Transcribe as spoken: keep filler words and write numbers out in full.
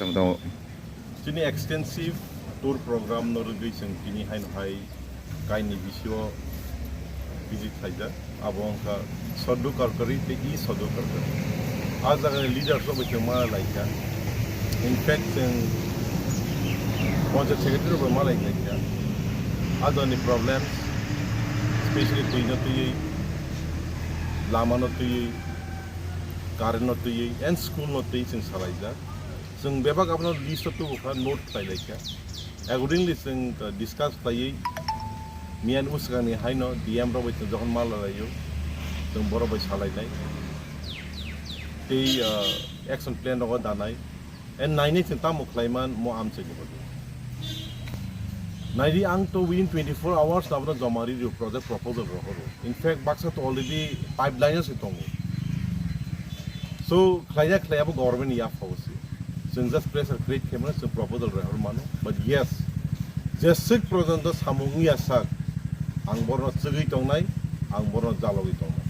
Chini extensive tour program no rwgwi chwng tini haino hai kaini bisio visit khaijak. Abo wngkha Sadhu Karkari tei E Sadhu Karkari. A jagani leaders rok bai chwng ma laikha. In fact, chwng Panchayat Secretary rok bai ma laikha. A jagani problems, specially twi no twiwi, lama no twiwi, current no twiwi, and school no twiwi chwng salaijak. Chwng bebak abono list o tubukha, note khlai laikha. Accordingly, chwng, uh, discuss khlaiwi miyan bwswkangni haino D M rok bai chwng jokhon ma lalaio, chwng borok bai salainai. Tei, uh, action plan rogo danai. And nainai chwng tamo khlaiman mo amchai ni bagwi. Naidi, ang to within twenty-four hours abono joma ri rio project proposal rohoro. In fact, baksa to already pipeline o se tongo. So, khlaiya khlaiya bo government ni yaphao se. Chwng just pressure create khaimano, chwng proposal rohor mano. But yes, jeswk porjonto samung wngya sak, ang borno chwgwi tongnai, ang borno jalogwi tongnai.